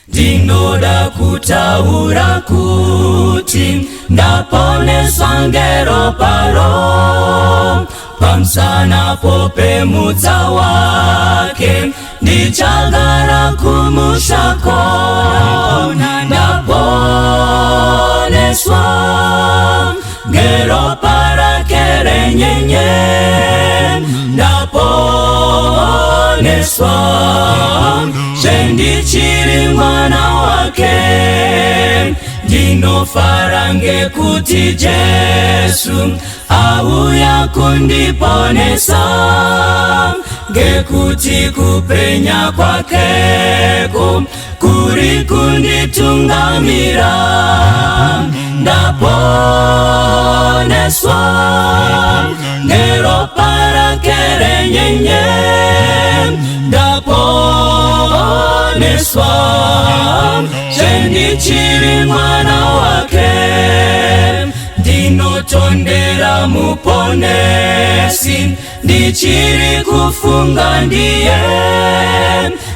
Ndinoda kutaura kuti ndaponeswa ngeropa ro pamusana popemutsa wake ndichagara kumushako ndaponeswa ngeropa rake renyenye ndaponeswa zvendichiri mwana wake ndinofara ngekuti Jesu auya kundiponesa ngekuti kupenya kwakeko kuri kunditungamira ndaponeswa ngeropa rake renyenye ndaponeswa zvendichiri mwana wake ndinotondera muponesi ndichiri kufunga ndiye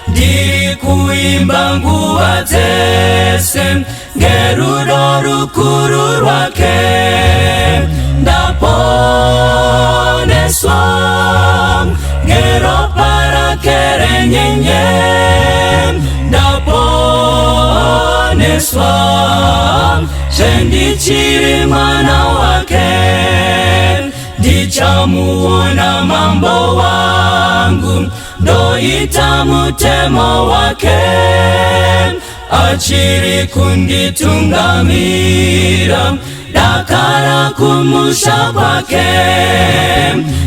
ndiri kuimba nguva dzese ngerudo rukuru rwake ndaponeswa ngeropa rake renyenye ndaponeswa zvendichiri mwana wake ndichamuona mambo wangu ndoita mutemo wake achiri kunditungamira dakara kumusha kwake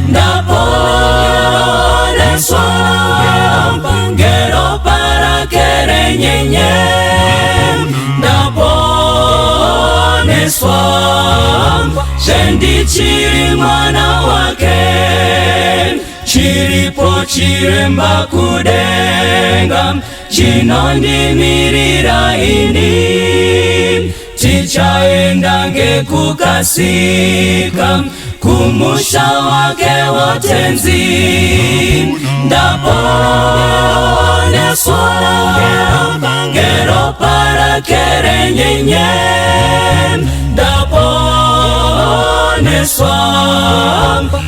ndaponeswa ngeropa rake renyenye ndaponeswa zvendichiri mwana wake chiripo chiremba kudenga chinondimirira ini tichaenda ngekukasika kumusha wake watenzi ndaponeswa ngeropa rake renyenye ndaponeswa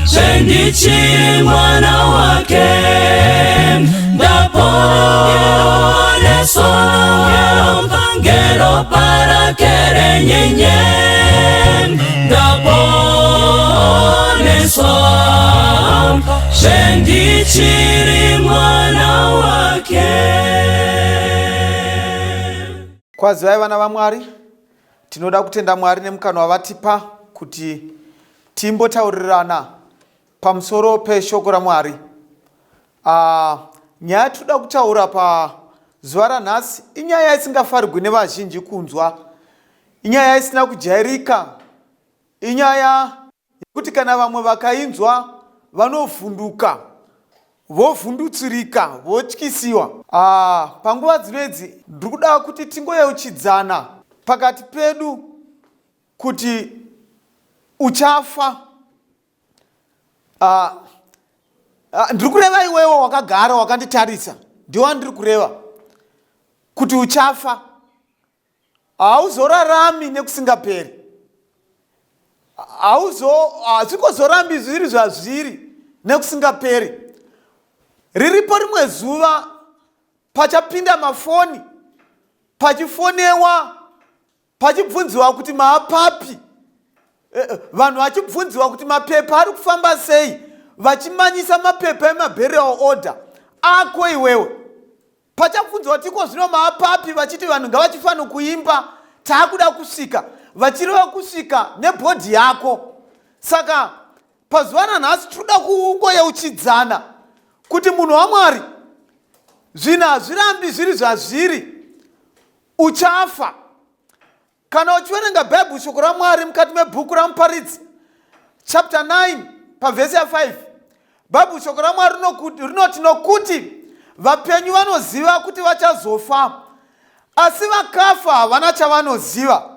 zvendichiri mwana wake ndaponeswa ngeropa rake renyenye ndaponeswa zvendichiri mwana wake. Kwazivai vana vaMwari, tinoda kutenda Mwari nemukana wavatipa kuti timbotaurirana pamusoro peshoko raMwari. Nyaya yatinoda kutaura pazuva ranhasi inyaya isingafarigwi nevazhinji kunzwa, inyaya isina kujairika, inyaya yekuti kana vamwe vakainzwa vanovhunduka, vovhundutsirika, votyisiwa. Panguva dzino idzi ndiri kuda kuti tingoyeuchidzana pakati pedu kuti uchafa. Ndiri kureva iwewe wakagara wakanditarisa, ndiwe wandiri kureva kuti uchafa, hauzorarami nekusingaperi, hazvikozorambi zviri zvazviri nekusingaperi. Riripo rimwe zuva pachapinda mafoni, pachifonewa, pachibvunziwa kuti maapapi, vanhu vachibvunziwa kuti mapepa ari kufamba sei, vachimanyisa mapepa emaburial order ako iwewe. Pachabvunziwa tiko zvino maapapi, vachiti vanhu ngavachifanira kuimba taakuda kusvika, vachireva kusvika nebhodhi yako. Saka pazuva ranhasi tinoda kungoyeuchidzana kuti munhu waMwari, zvinhu hazvirambi zviri zvazviri, uchafa. Kana uchiverenga Bhaibheri, shoko raMwari, mukati mebhuku raMuparidzi chapter 9 pavhesi ya5, Bhaibheri, shoko raMwari, rinoti, nokuti vapenyu vanoziva kuti vachazofa, asi vakafa havana chavanoziva,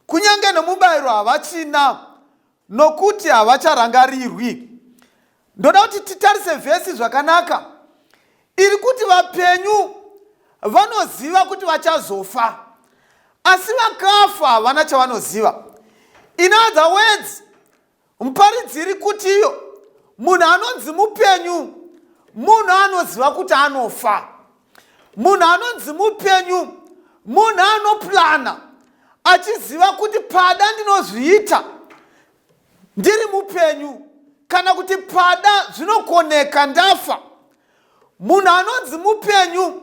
kunyange nomubayiro havachina, nokuti havacharangarirwi. Ndoda kuti titarise vhesi zvakanaka iri kuti vapenyu vanoziva kuti vachazofa, asi vakafa havana chavanoziva. In other words, Muparidziri kuti iyo munhu anonzi mupenyu munhu anoziva kuti anofa. Munhu anonzi mupenyu munhu anoplana achiziva kuti pada ndinozviita ndiri mupenyu kana kuti pada zvinokoneka ndafa. Munhu anonzi mupenyu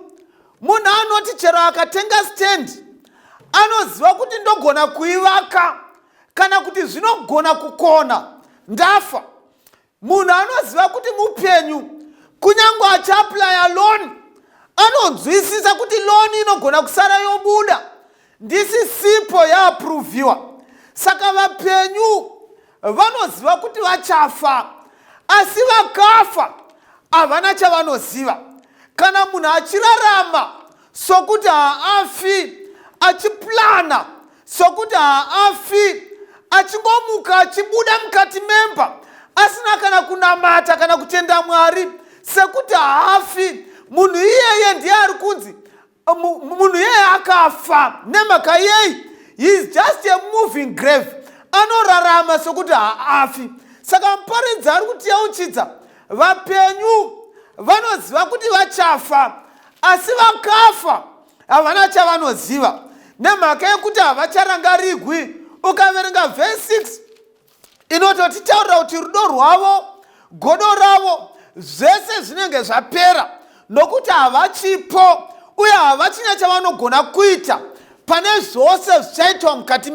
munhu anoti chero akatenga stand anoziva kuti ndogona kuivaka kana kuti zvinogona kukona ndafa. Munhu anoziva kuti mupenyu kunyange achiaplaya loan anonzwisisa kuti loan inogona kusara yobuda ndisisipo yaapruviwa. Saka vapenyu vanoziva kuti vachafa, asi vakafa havana chavanoziva. Kana munhu achirarama sokuti haafi, achiplana sokuti haafi, achingomuka achibuda mukati memba asina kana kunamata kana kutenda Mwari sekuti haafi, munhu iyeye ndiye ari kunzi munhu iyeye akafa. Nemhaka yei? He is just a moving grave, anorarama sokuti haafi. Saka muparidzi ari kutiyeuchidza, vapenyu vanoziva kuti vachafa, asi vakafa havana chavanoziva nemhaka yekuti havacharangarigwi. Ukaverenga vhesi 6 inototitaurira kuti rudo rwavo, godo ravo, zvese zvinenge zvapera nokuti havachipo uye havachina chavanogona kuita pane zvose zvichaitwa mukati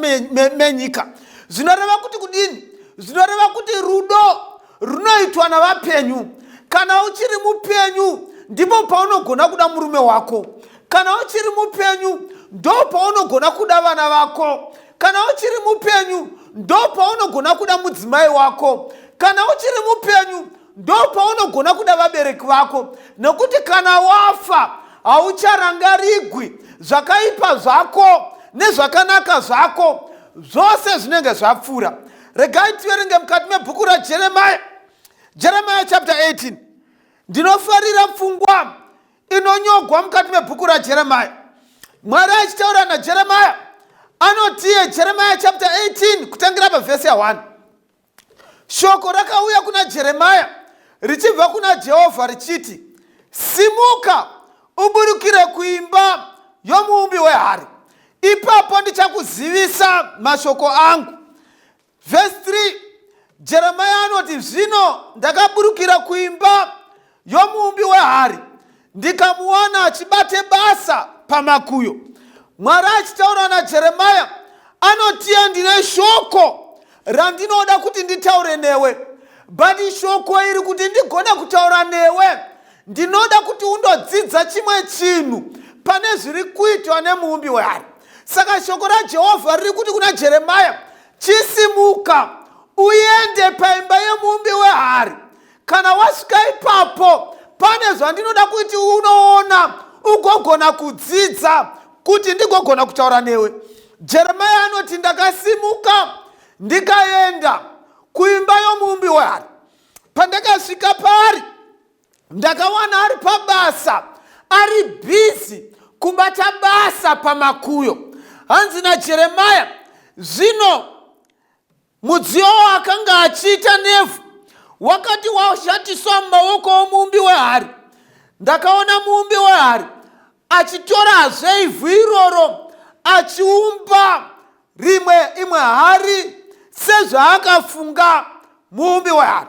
menyika. Zvinoreva kuti kudini? Zvinoreva kuti rudo runoitwa navapenyu. Kana uchiri mupenyu ndipo paunogona kuda murume wako. Kana uchiri mupenyu ndo paunogona kuda vana vako. Kana uchiri mupenyu ndo paunogona kuda mudzimai wako. Kana uchiri mupenyu ndo paunogona kuda vabereki vako, nekuti kana wafa haucharangarigwi. Zvakaipa zvako nezvakanaka zvako zvose zvinenge zvapfuura. Regai tiverenge mukati mebhuku raJeremaya, Jeremaya chapter 18. Ndinofarira pfungwa inonyogwa mukati mebhuku raJeremaya. Mwari achitaura naJeremaya anotiye, Jeremaya chapter 18 kutangira pavhesi ya1: Shoko rakauya kuna Jeremaya richibva kuna Jehovha richiti, "Simuka uburukire kuimba yomuumbi wehari, ipapo ndichakuzivisa mashoko angu." Vhesi 3, Jeremaya anoti, "Zvino ndakaburukira kuimba yomuumbi wehari, ndikamuwana achibate basa pamakuyo." Mwari achitaura naJeremaya anotiye, "Ndine shoko randinoda kuti nditaure newe, but shoko iri kuti ndigone kutaura newe, ndinoda kuti undodzidza chimwe chinhu pane zviri kuitwa nemuumbi wehari." Saka shoko raJehovha riri kuti kuna Jeremaya, "Chisimuka uende paimba yemuumbi wehari. Kana wasvika ipapo, pane zvandinoda kuti unoona ugogona kudzidza kuti ndigogona kutaura newe." Jeremaya anoti, "Ndakasimuka ndikaenda kuimba yomuumbi wehari. Pandakasvika paari, ndakawana ari pabasa, ari bhizi kubata basa pamakuyo." Hanzi naJeremaya, "Zvino mudziyo waakanga achiita nevhu wakati washatiswa mumaoko omuumbi wehari, ndakaona muumbi wehari achitorazve ivhu iroro achiumba rimwe imwe hari sezvaakafunga muumbi wehari."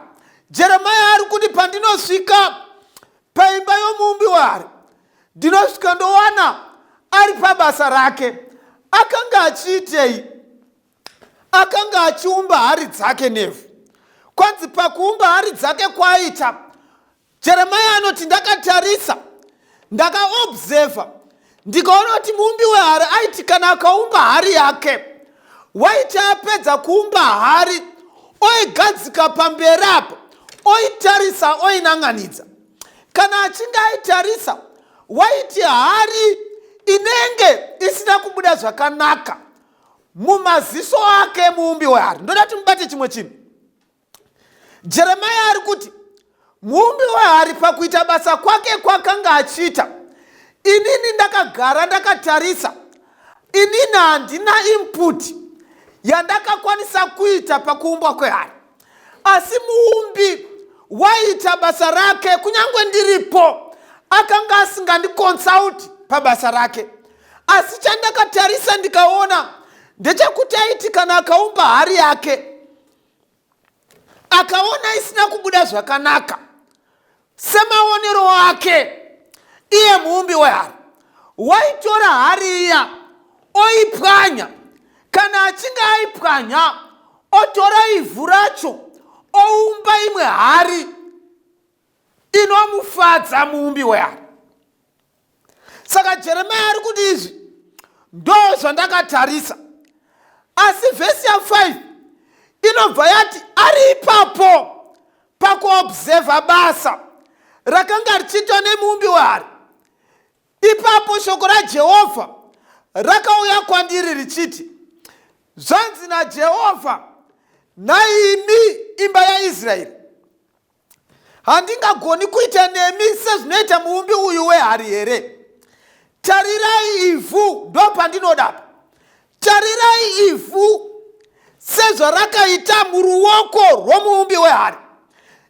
Jeremaya ari kuti, "Pandinosvika paimba yomuumbi wehari, ndinosvika ndowana ari pabasa rake." Akanga achiitei? Akanga achiumba hari dzake nevhu. Kwanzi pakuumba hari dzake kwaaita, Jeremaya anoti, "Ndakatarisa, ndakaobserva, ndikaona kuti muumbi wehari aiti kana akaumba hari yake, waiti apedza kuumba hari, oigadzika pamberi apo, oitarisa, oinan'anidza. Kana achinge aitarisa, waiti hari inenge isina kubuda zvakanaka mumaziso ake muumbi wehari." Ndoda kuti mubate chimwe chinhu. Jeremaya ari kuti muumbi wehari pakuita basa kwake kwakanga achiita, Inini ndakagara ndakatarisa, inini handina input yandakakwanisa kuita pakuumbwa kwehari, asi muumbi waiita basa rake kunyange ndiripo, akanga asingandiconsult pabasa rake. Asi chandakatarisa ndikaona ndechekuti aiti kana akaumba hari yake, akaona isina kubuda zvakanaka semaonero ake iye muumbi wehari, waitora hari iya oipwanya. Kana achinge aipwanya, otora ivhu racho oumba imwe hari inomufadza muumbi wehari. Saka Jeremiya ari kuti izvi ndo zvandakatarisa. Asi vhesi ya5 inobva yati ari ipapo pakuobserva basa rakanga richiitwa nemuumbi wehari, ipapo shoko raJehovha rakauya kwandiri richiti, "Zvanzi naJehovha, naimi imba yaIsraeri, handingagoni kuita nemi sezvinoita muumbi uyu wehari here? Tarirai ivhu," ndo pandinodapa, "tarirai ivhu sezvarakaita muruoko rwomuumbi wehari,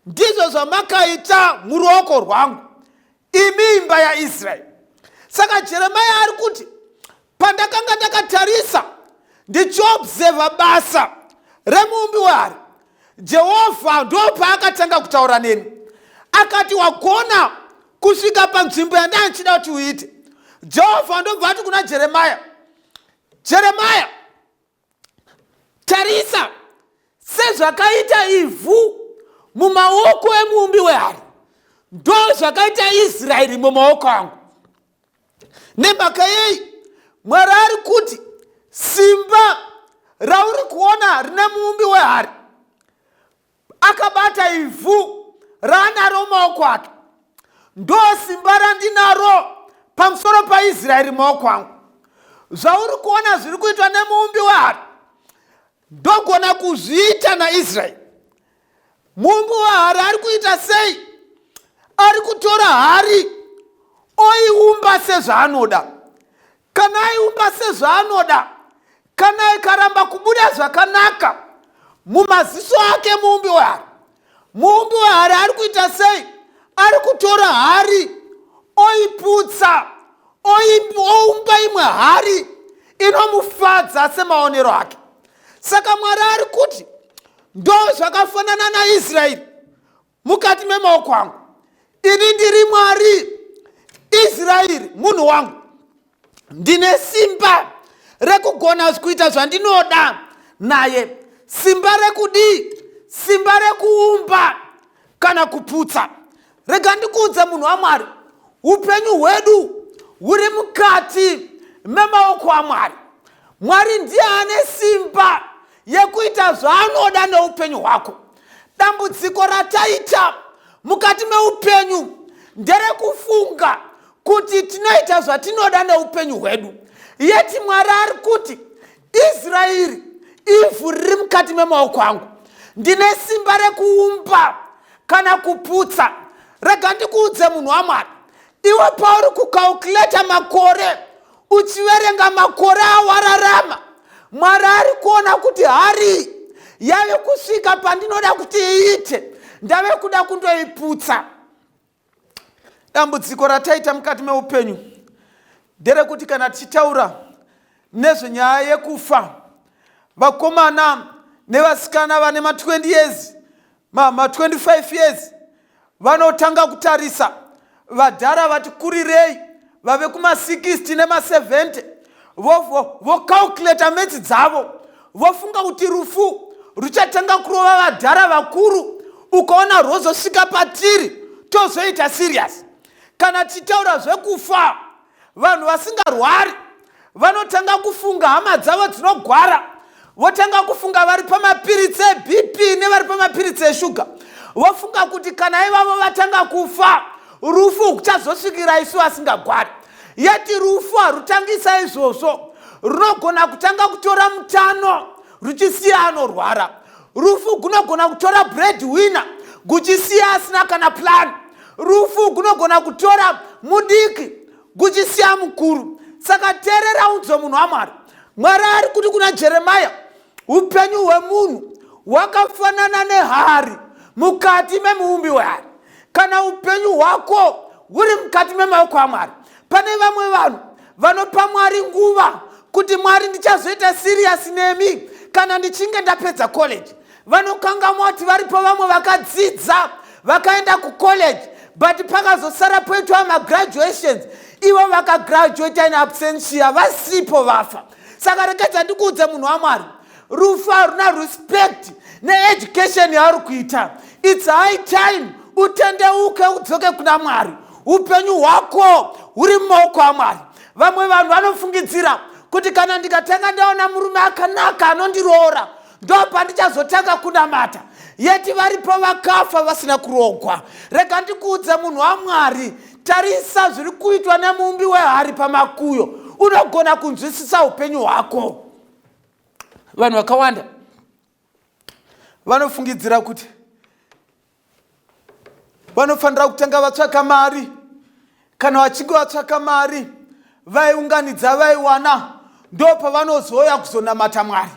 ndizvo zvamakaita muruoko rwangu, imi imba yaIsraeri." Saka Jeremaya ari kuti pandakanga ndakatarisa ndichiobserva basa remuumbi wehari, Jehovha ndo paakatanga kutaura neni, akati, "Wagona kusvika panzvimbo yandanga ndichida kuti uite." Jehovha ndobva ati kuna Jeremaya, "Jeremaya, tarisa, sezvakaita ivhu mumaoko emuumbi wehari, ndo zvakaita Israeri mumaoko angu." Nemhaka yei? Mwari ari kuti simba rauri kuona rine muumbi wehari akabata ivhu raanaro mumaoko ake, ndo simba randinaro pamusoro paIsraeri mumaoko angu. Zvauri kuona zviri kuitwa nemuumbi wehari, ndogona kuzviita naIsraeri. Muumbi wehari ari kuita sei? Ari kutora hari oiumba sezvaanoda. Kana aiumba sezvaanoda, kana ikaramba kubuda zvakanaka mumaziso ake muumbi wehari, muumbi wehari ari kuita sei? Ari kutora hari oiputsa, oumba imwe hari inomufadza semaonero ake. Saka Mwari ari kuti ndo zvakafanana naIsraeri mukati memaoko angu. Ini ndiri Mwari, Israeri munhu wangu. Ndine simba rekugona kuita zvandinoda naye. Simba rekudii? Simba rekuumba kana kuputsa. Rega ndikuudze, munhu waMwari, upenyu hwedu huri mukati memaoko aMwari. Mwari ndiye ane simba yekuita zvaanoda neupenyu hwako. Dambudziko rataita mukati meupenyu nderekufunga kuti tinoita zvatinoda neupenyu hwedu, yeti Mwari ari kuti Israeri ivhu riri mukati memaoko angu, ndine simba rekuumba kana kuputsa. Rega ndikuudze, munhu waMwari, iwe pauri kucalculate makore, uchiverenga makore awararama, Mwari ari kuona kuti hari yave kusvika pandinoda kuti iite, ndave kuda kundoiputsa. Dambudziko rataita mukati meupenyu nderekuti kana tichitaura nezvenyaya yekufa, vakomana nevasikana vane ma20 years, ma25 years, vanotanga kutarisa vadhara vati kurirei vave kuma60 nema70, vocalculate maths dzavo, vofunga kuti rufu ruchatanga kurova vadhara vakuru, ukaona rwozosvika patiri tozoita serious. Kana tichitaura zvekufa, vanhu vasingarwari vanotanga kufunga hama dzavo dzinogwara, votanga kufunga vari pamapiritsi eBP nevari pamapiritsi eshuga, vofunga kuti kana ivavo vatanga kufa, rufu kuchazosvikira isu vasingagwari. Yeti rufu harutangisa izvozvo. Runogona kutanga kutora mutano ruchisiya anorwara. Rufu gunogona kutora bread winner guchisiya asina kana plan. Rufu gunogona kutora mudiki. kuchisiya mukuru. Saka teerera unzwe, munhu waMwari. Mwari ari kuti kuna Jeremaya, upenyu hwemunhu hwakafanana nehari mukati memuumbi wehari. Kana upenyu hwako huri mukati memaoko aMwari. Pane vamwe vanhu vanopa Mwari nguva kuti, "Mwari, ndichazoita serious nemi kana ndichinge ndapedza college." Vanokangamwa kuti varipo vamwe vakadzidza, vakaenda kucollege, but pakazosara poitwa magraduations, ivo vakagraduata in absentia, vasipo, vafa. Saka rekedza ndikuudze, munhu waMwari, rufu haruna respect needucation yauri kuita. It's high time utendeuke, udzoke kuna Mwari. Upenyu hwako huri mumaoko aMwari. Vamwe vanhu vanofungidzira kuti kana ndikatanga ndaona murume akanaka anondiroora, ndo pandichazotanga kunamata. Yeti varipo vakafa vasina kurogwa. Rega ndikuudze, munhu waMwari, tarisa zviri kuitwa nemuumbi wehari pamakuyo, unogona kunzwisisa upenyu hwako. Vanhu vakawanda vanofungidzira kuti vanofanira kutanga vatsvaka mari. Kana vachinge vatsvaka mari, vaiunganidza, vaiwana, ndo pavanozouya kuzonamata Mwari.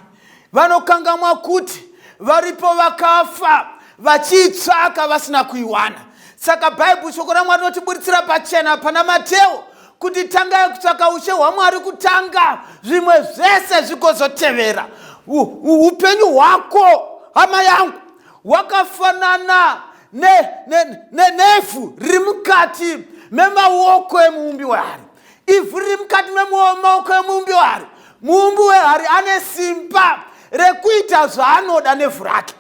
Vanokangamwa kuti varipo vakafa vachiitsvaka vasina kuiwana. Saka Bhaibheri, shoko raMwari, rinotiburitsira pachena pana Mateo kuti tangai kutsvaka ushe hwaMwari kutanga, zvimwe zvese zvigozotevera. Upenyu hwako, hama yangu, hwakafanana nevhu riri mukati memaoko emuumbi wehari. Ivhu riri mukati memaoko emuumbi wehari. Muumbi wehari ane simba rekuita zvaanoda nevhu rake,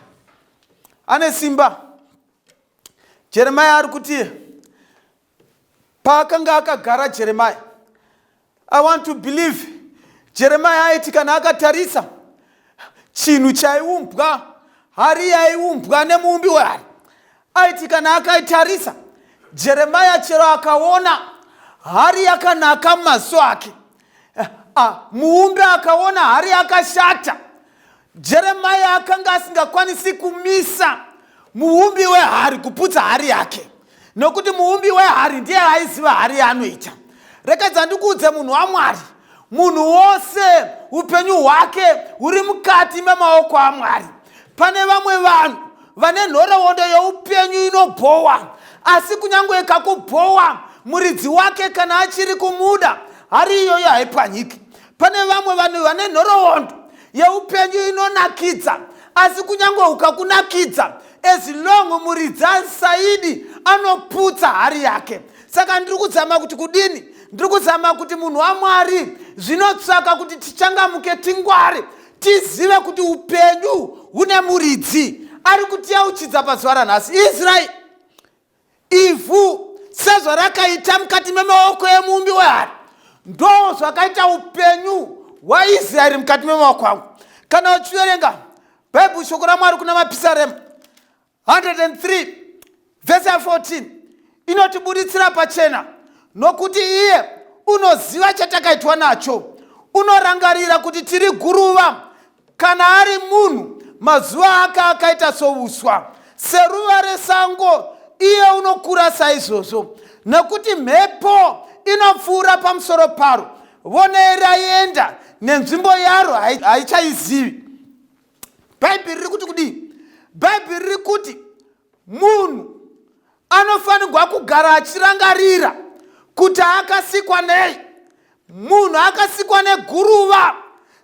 ane simba. Jeremaya ari kuti paakanga akagara Jeremaya, I want to believe Jeremaya aiti kana akatarisa chinhu chaiumbwa, hari yaiumbwa nemuumbi wehari, aiti kana akaitarisa Jeremaya, chero akaona hari yakanaka mumaziso ake, muumbi akaona hari yakashata, Jeremaya akanga asingakwanisi kumisa muumbi wehari kuputsa hari yake, nokuti muumbi wehari ndiye aiziva hari yaanoita. Rekedza ndikuudze, munhu waMwari, munhu wose upenyu hwake huri mukati memaoko aMwari. Pane vamwe vanhu vane nhoroondo youpenyu inobhowa, asi kunyange ikakubhowa, muridzi wake kana achiri kumuda, hari iyoyo haipwanyiki. Pane vamwe vanhu vane nhoroondo yeupenyu inonakidza, asi kunyange ukakunakidza, as long muridzi asaidi, anoputsa hari yake. Saka ndiri kuzama kuti kudini? Ndiri kuzama kuti, munhu waMwari, zvinotsvaka kuti tichangamuke, tingware, tizive kuti upenyu hune muridzi ari kutiyeuchidza pazuva ranhasi. Israeri, ivhu sezvarakaita mukati memaoko emuumbi wehari, ndo zvakaita upenyu hwaIsraeri mukati memaoko angu. Kana uchiverenga Bhaibheri, shoko raMwari, kuna Mapisarema 103 vhesi ya14, inotibuditsira pachena, "Nokuti iye unoziva chatakaitwa nacho, unorangarira kuti tiri guruva. Kana ari munhu, mazuva ake akaita souswa, seruva resango iye unokura saizvozvo. Nekuti mhepo inopfuura pamusoro paro, vonei raenda, nenzvimbo yaro haichaizivi." Bhaibheri riri kuti kudii? Bhaibheri riri kuti munhu anofanirwa kugara achirangarira kuti akasikwa nei. Munhu akasikwa neguruva,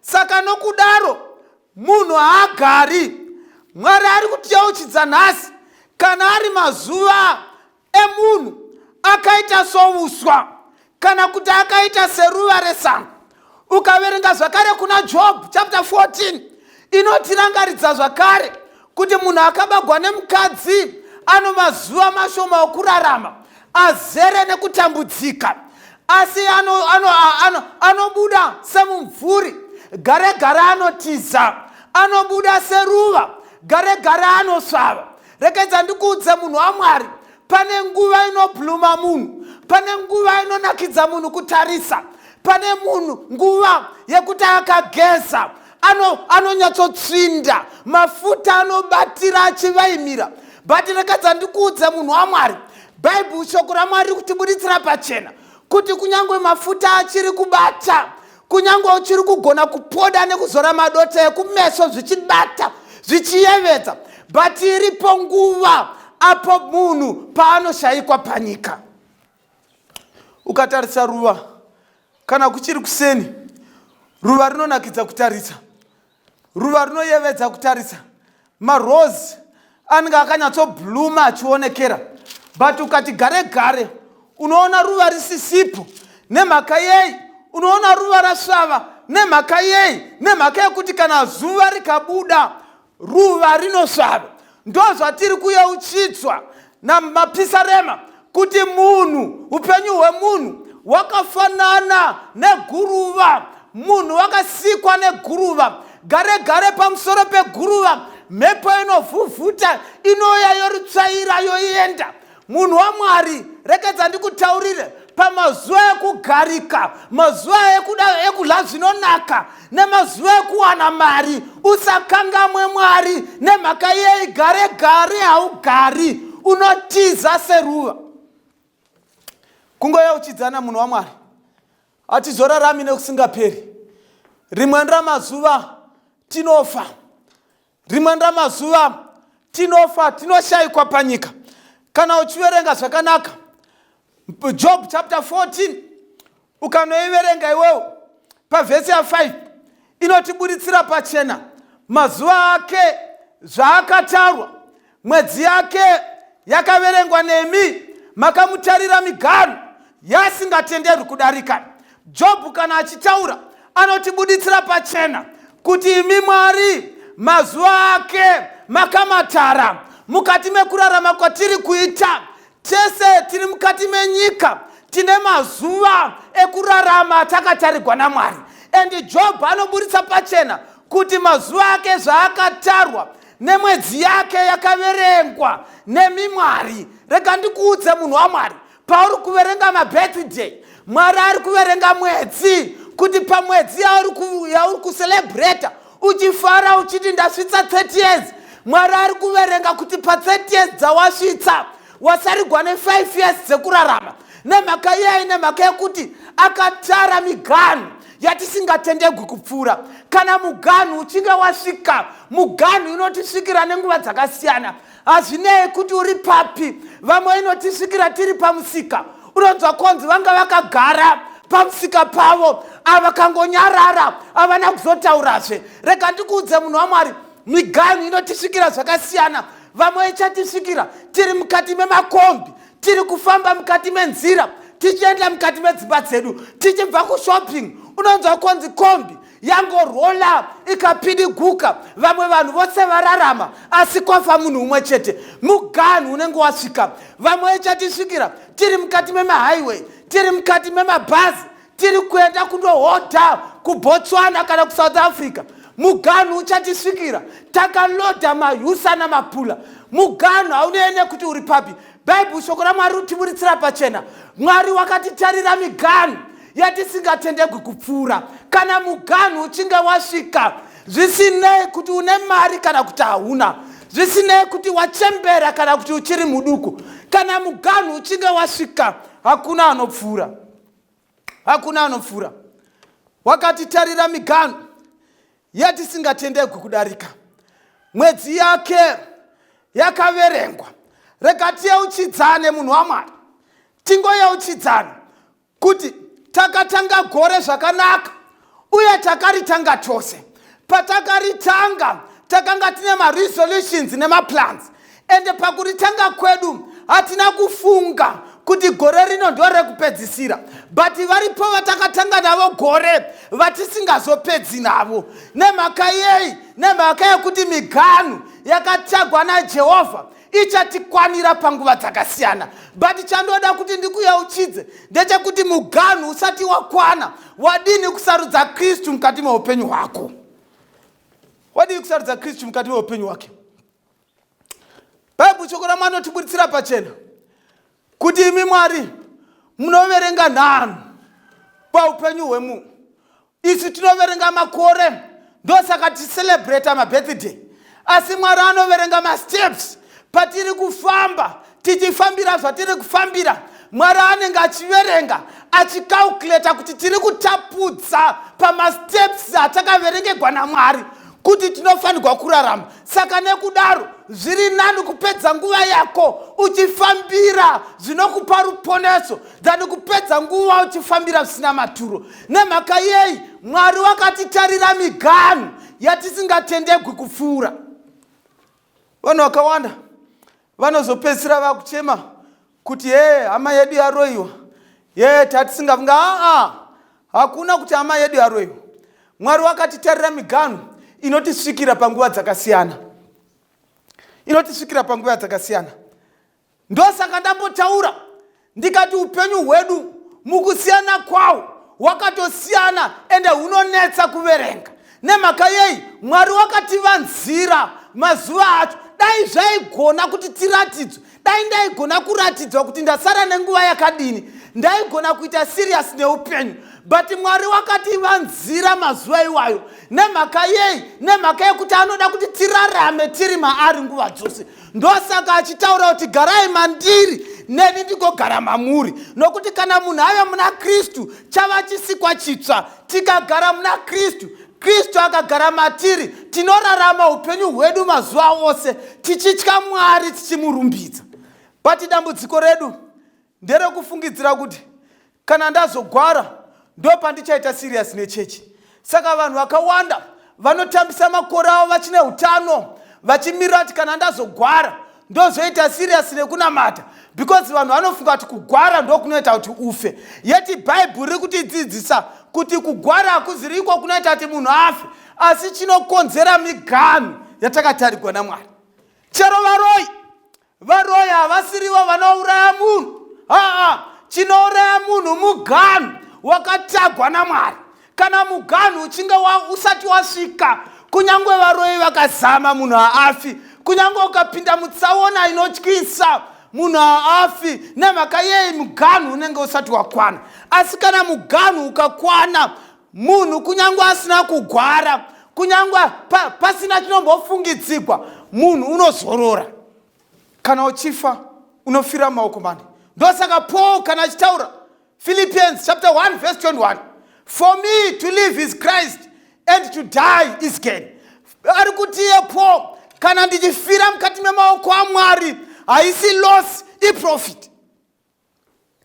saka nokudaro munhu haagari. Mwari ari kutiyeuchidza nhasi, kana ari mazuva emunhu akaita souswa kana kuti akaita seruva resango. Ukaverenga zvakare kuna Job chapter 14, inotirangaridza zvakare kuti munhu akabagwa nemukadzi ano mazuva mashoma okurarama, azere nekutambudzika, asi anobuda ano, ano, ano semumvuri, gare gare anotiza, anobuda seruva, gare gare anosvava. Rekedza ndikuudze, munhu waMwari, pane nguva inoblooma munhu, pane nguva inonakidza munhu kutarisa, pane munhu nguva yekuti akageza anonyatsotsvinda, mafuta anobatira achivaimira. But rekedza ndikuudze, munhu waMwari, Bhaibheri, shoko raMwari, riri kutibuditsira pachena. Kuti kunyange mafuta achiri kubata, kunyange uchiri kugona kupoda nekuzora madota ekumeso zvichibata zvichiyevedza, but iripo nguva apo munhu paanoshayikwa panyika. Ukatarisa ruva kana kuchiri kuseni, ruva rinonakidza kutarisa, ruva rinoyevedza kutarisa. Marozi anenge akanyatsobluma achionekera, but ukati gare gare unoona ruva risisipo. Nemhaka yei? Unoona ruva rasvava. Nemhaka yei? Nemhaka yekuti kana zuva rikabuda, ruva rinosvava. Ndo zvatiri kuyeuchidzwa namapisarema kuti munhu, upenyu hwemunhu hwakafanana neguruva. Munhu wakasikwa neguruva. Gare gare pamusoro peguruva mhepo inovhuvhuta, inouya yoritsvaira yoenda. Munhu waMwari, rekedza ndikutaurire, pamazuva ekugarika, mazuva ekudya zvinonaka nemazuva ekuwana mari, usakangamwe Mwari. Nemhaka yei? Gare gare haugari, unotiza seruva. Kungoyeuchidzana, munhu waMwari, hatizorarami nekusingaperi. Rimwe ramazuva tinofa, rimwe ramazuva tinofa, tinoshayikwa panyika. Kana uchiverenga zvakanaka Job chapter 14, ukanoiverenga iwewo pavhesi ya5, inotiburitsira pachena mazuva ake zvaakatarwa, mwedzi yake yakaverengwa nemi, makamutarira miganhu yasingatenderwi kudarika. Jobhu kana achitaura anotibuditsira pachena kuti imi Mwari mazuva ake makamatara. Mukati mekurarama kwatiri kuita tese tiri mukati menyika, tine mazuva ekurarama takatarigwa naMwari. And Jobhu anoburitsa pachena kuti mazuva ake zvaakatarwa nemwedzi yake yakaverengwa nemi Mwari. Rega ndikuudze, munhu waMwari, pauri kuverenga mabirthday, Mwari ari kuverenga mwedzi, kuti pamwedzi yauri kucelebrata uchifara uchiti ndasvitsa 30 years, Mwari ari kuverenga kuti pa30 years dzawasvitsa wasarigwa ne5 years dzekurarama. Nemhaka yei? Nemhaka yekuti akatara miganhu yatisingatendegwi kupfuura. Kana muganhu uchinge wasvika, muganhu inotisvikira nenguva dzakasiyana, hazvinei kuti uri papi. Vamwe inotisvikira tiri pamusika. Unonzwa konzi vanga vakagara pamusika pavo, avakangonyarara, havana kuzotaurazve. Rega ndikuudze, munhu waMwari, miganhu inotisvikira zvakasiyana. Vamwe ichatisvikira tiri mukati memakombi, tiri kufamba mukati menzira tichienda mukati medzimba dzedu tichibva kushopping. Unonzwa konzi kombi yangorola ikapidiguka, vamwe vanhu vose vararama asi kwafa munhu umwe chete. Muganhu unenge wasvika. Vamwe ichatisvikira tiri mukati memahighway, tiri mukati memabhazi, tiri kuenda kundohodha kuBotswana kana kuSouth Africa. Muganhu uchatisvikira takalodha mahusa namapula. Muganhu haunei nekuti uri papi. Bhaibheri, shoko raMwari, rutiburitsira pachena, Mwari wakatitarira miganhu yatisingatendegwi kupfuura. Kana muganhu uchinge wasvika, zvisinei kuti une mari kana kuti hauna, zvisinei kuti wachembera kana kuti uchiri muduku, kana muganhu uchinge wasvika, hakuna anopfuura, hakuna anopfuura. Wakatitarira miganhu yatisingatendegwi kudarika, mwedzi yake yakaverengwa. Rega tiyeuchidzane, munhu waMwari, tingoyeuchidzana kuti takatanga gore zvakanaka uye takaritanga tose. Patakaritanga takanga tine maresolutions nemaplans, ende pakuritanga kwedu hatina kufunga kuti gore rino ndorekupedzisira. But varipo vatakatanga navo gore vatisingazopedzi navo. Nemhaka yei? Nemhaka yekuti miganhu yakatagwa naJehovha ichatikwanira panguva dzakasiyana. But chandoda kuti ndikuyeuchidze ndechekuti muganhu usati wakwana, wadini kusarudza Kristu mukati meupenyu hwako? Wadini kusarudza Kristu mukati meupenyu hwake? Bhaibheri, shoko raMwari, notiburitsira pachena kuti imi Mwari munoverenga nhanho paupenyu hwemunhu. Isu tinoverenga makore, ndosaka ticelebrata mabirthday, asi Mwari anoverenga masteps patiri kufamba, tichifambira zvatiri kufambira. Mwari anenge achiverenga achikalkuleta kuti tiri kutapudza pamasteps atakaverengegwa naMwari kuti tinofanirwa kurarama. Saka nekudaro zviri nani kupedza nguva yako uchifambira zvinokupa ruponeso than kupedza nguva uchifambira zvisina maturo. Nemhaka yei? Mwari wakatitarira miganhu yatisingatendegwi kupfuura. Vanhu vakawanda vanozopedzisira vakuchema kuti hee, hama yedu yaroyiwa, ye tatisingafunga. Aa, hakuna kuti hama yedu yaroyiwa. Mwari wakatitarira miganhu inotisvikira panguva dzakasiyana, inotisvikira panguva dzakasiyana. Ndosaka ndambotaura ndikati upenyu hwedu mukusiyana kwawo wakatosiyana, ende hunonetsa kuverenga. Nemhaka yei? Mwari wakativanzira mazuva acho. Dai zvaigona kuti tiratidzwe, dai ndaigona kuratidzwa kuti ndasara nenguva yakadini, ndaigona kuita serious neupenyu. But Mwari wakativanzira mazuva iwayo. Nemhaka yei? Nemhaka yekuti anoda kuti tirarame tiri maari nguva dzose. Ndosaka achitaura kuti garai mandiri, neni ndigogara mamuri. Nokuti kana munhu ave muna Kristu, chava chisikwa chitsva. Tikagara muna Kristu, Kristu akagara matiri, tinorarama upenyu hwedu mazuva ose tichitya Mwari, tichimurumbidza. But dambudziko redu nderekufungidzira kuti kana ndazogwara ndo pandichaita serious nechechi. Saka vanhu vakawanda vanotambisa makore avo vachine utano, vachimirira kuti kana ndazogwara ndozoita serious nekunamata, because vanhu vanofunga kuti kugwara ndokunoita kuti ufe. Yeti Bhaibheri riri kutidzidzisa kuti kugwara hakuziri iko kunoita kuti munhu afe, asi chinokonzera miganhu yatakatarigwa naMwari. Chero varoi, varoi havasirivo vanouraya munhu. Aa, chinouraya munhu muganhu wakatagwa naMwari. Kana muganhu uchinge usati wasvika, kunyange varoi vakazama, munhu haafi. Kunyange ukapinda mutsaona inotyisa, munhu haafi. Nemhaka yei? Muganhu unenge usati wakwana. Asi kana muganhu ukakwana, munhu kunyange asina kugwara, kunyange pasina chinombofungidzigwa, munhu unozorora. Kana uchifa, unofira mumaoko mani. Ndosaka Paul kana achitaura Philippians chapter 1 verse 21, "For me to live is Christ and to die is gain." Ari kuti iye Paul, kana ndichifira mukati memaoko aMwari, haisi loss, iprofit.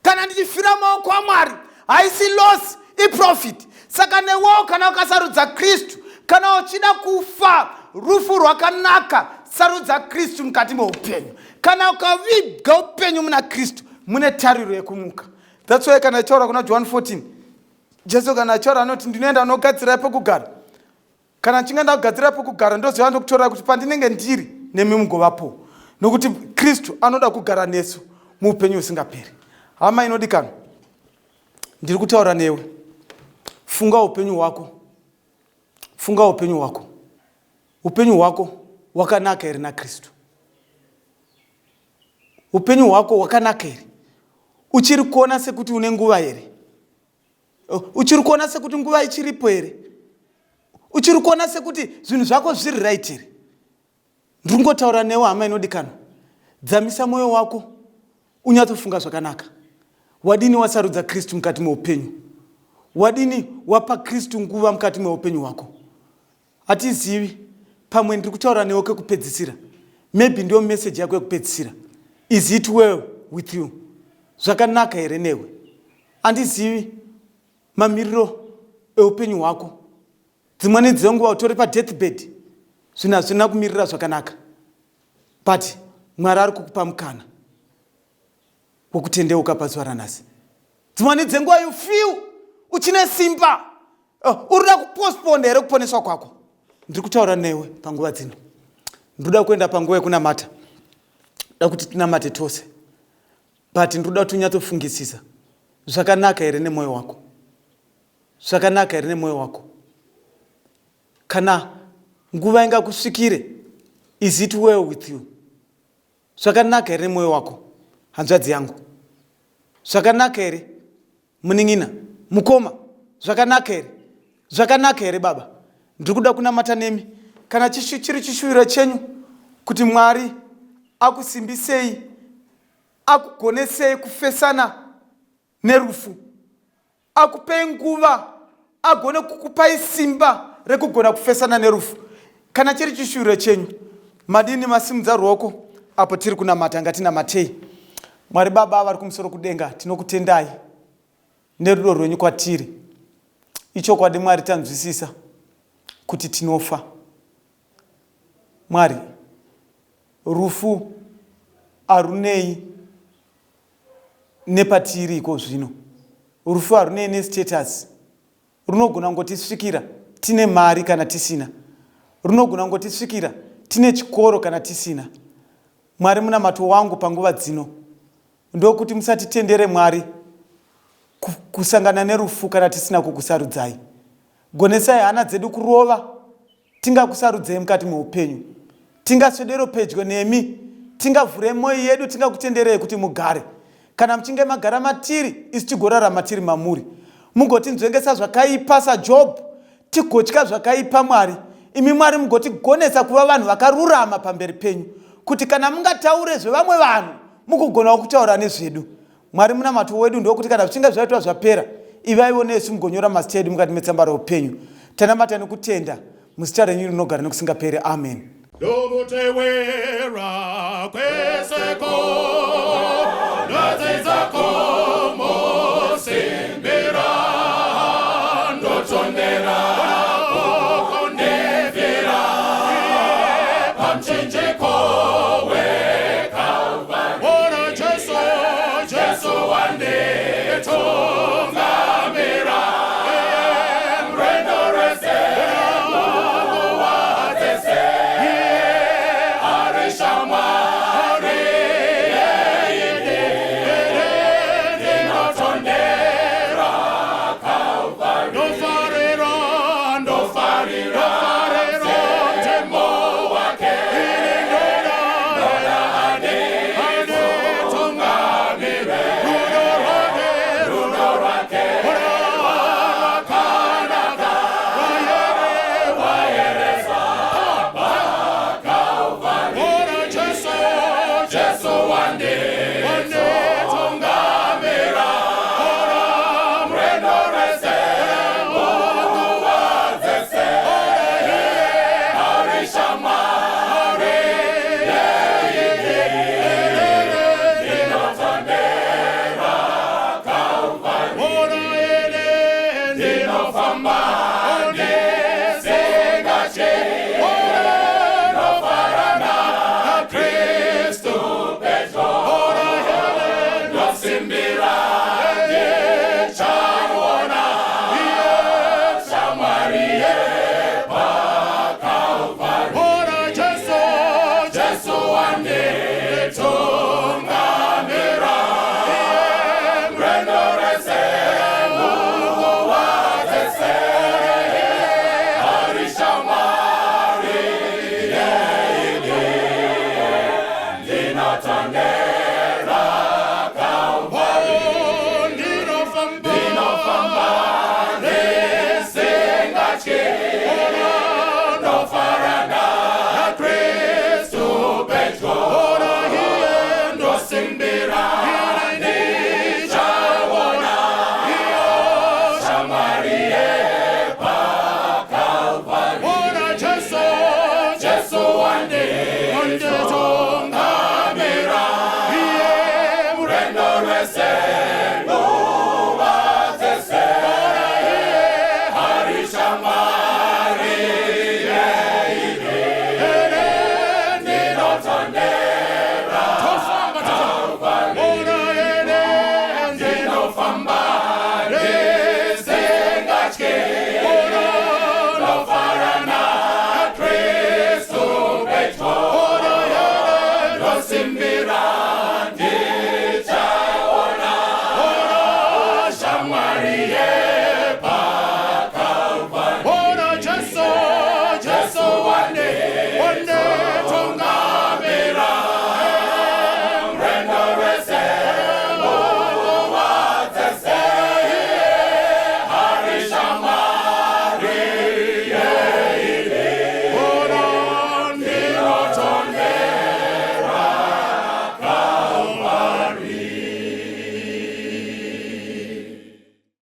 Kana ndichifira maoko aMwari, haisi loss, iprofit. Saka newewo kana ukasarudza Kristu, kana uchida kufa rufu rwakanaka, sarudza Kristu mukati meupenyu. Kana ukaviga upenyu muna Kristu, mune tariro yekumuka. That's why kana aitaura kuna John 14, Jesu kana aitaura anoti, "Ndinoenda unogadzirai pekugara. Kana ndichinge ndakugadzira pekugara, ndoziva ndokutorai, kuti pandinenge ndiri nemi mugovapo." Nokuti Kristu anoda kugara nesu muupenyu husingaperi. Hama inodikanwa, ndiri kutaura newe. Funga upenyu hwako, funga upenyu hwako. Upenyu hwako hwakanaka here naKristu? Upenyu hwako hwakanaka here? Uchiri kuona sekuti une nguva here? Uchiri kuona sekuti nguva ichiripo here? Uchiri kuona sekuti zvinhu zvako zviri right here? Ndiri kungotaura newe, hama inodikanwa. Dzamisa mwoyo wako, unyatsofunga zvakanaka. Wadini wasarudza Kristu mukati meupenyu? Wadini wapa Kristu nguva mukati meupenyu hwako? Hatizivi, pamwe ndiri kutaura newe kekupedzisira. Maybe ndiyo meseji yako yekupedzisira. Is it well with you? Zvakanaka here newe? Handizivi mamiriro eupenyu hwako. Dzimweni dzenguva utori padeathbed, zvinhu hazvina kumirira zvakanaka, but Mwari ari kukupa mukana wokutendeuka pazuva ranhasi. Dzimweni dzenguva you feel uchine simba. Uri kuda kupostpone here kuponeswa kwako? Ndiri kutaura newe panguva dzino. Ndinoda kuenda panguva yekunamata, da kuti tinamate tose, but ndinoda kuti unyatsofungisisa, zvakanaka here nemwoyo wako? Zvakanaka here nemwoyo wako? Kana nguva ingakusvikire, is it well with you? Zvakanaka here nemwoyo wako, hanzvadzi yangu? Zvakanaka here, munin'ina, mukoma? Zvakanaka here? Zvakanaka here, baba? Ndiri kuda kunamata nemi. Kana chiri chishuviro chenyu kuti Mwari akusimbisei. Akugonesei kufesana nerufu, akupei nguva, agone kukupai simba rekugona kufesana nerufu. Kana chiri chishuviro chenyu, madini masimudza ruoko apo tiri kunamata? Ngatinamatei. Mwari Baba vari kumusoro kudenga, tinokutendai nerudo rwenyu kwatiri. Ichokwadi Mwari, tanzwisisa kuti tinofa. Mwari, rufu harunei nepatiri iko zvino. Rufu harunei nestatus. Runogona kungotisvikira tine mari kana tisina. Runogona kungotisvikira tine chikoro kana tisina. Mwari, munamato wangu panguva dzino ndokuti musatitendere Mwari kusangana nerufu kana tisina kukusarudzai. Gonesai hana dzedu kurova Tingakusarudzei mukati meupenyu? Tingaswedero pedyo nemi? Tingavhure mwoyo yedu? Tingakutenderei kuti mugare? Kana muchinge magara matiri, isu tigorarama tiri mamuri. Mugotinzvengesa zvakaipa saJobhu, tigotya zvakaipa, Mwari. Imi Mwari mugotigonesa kuva vanhu vakarurama pamberi penyu, kuti kana mungataure zvevamwe vanhu, mugogonawo kutaura nezvedu. Mwari, munamato wedu ndokuti kana zvichinge zvaitwa zvapera, ivaiwo nesu mugonyora mazita edu mukati metsamba roupenyu. Tanamata nekutenda muzita renyu rinogara nekusingaperi. Amen. Ndokutewera kweseko ndodzidza komosimbira ndotonde.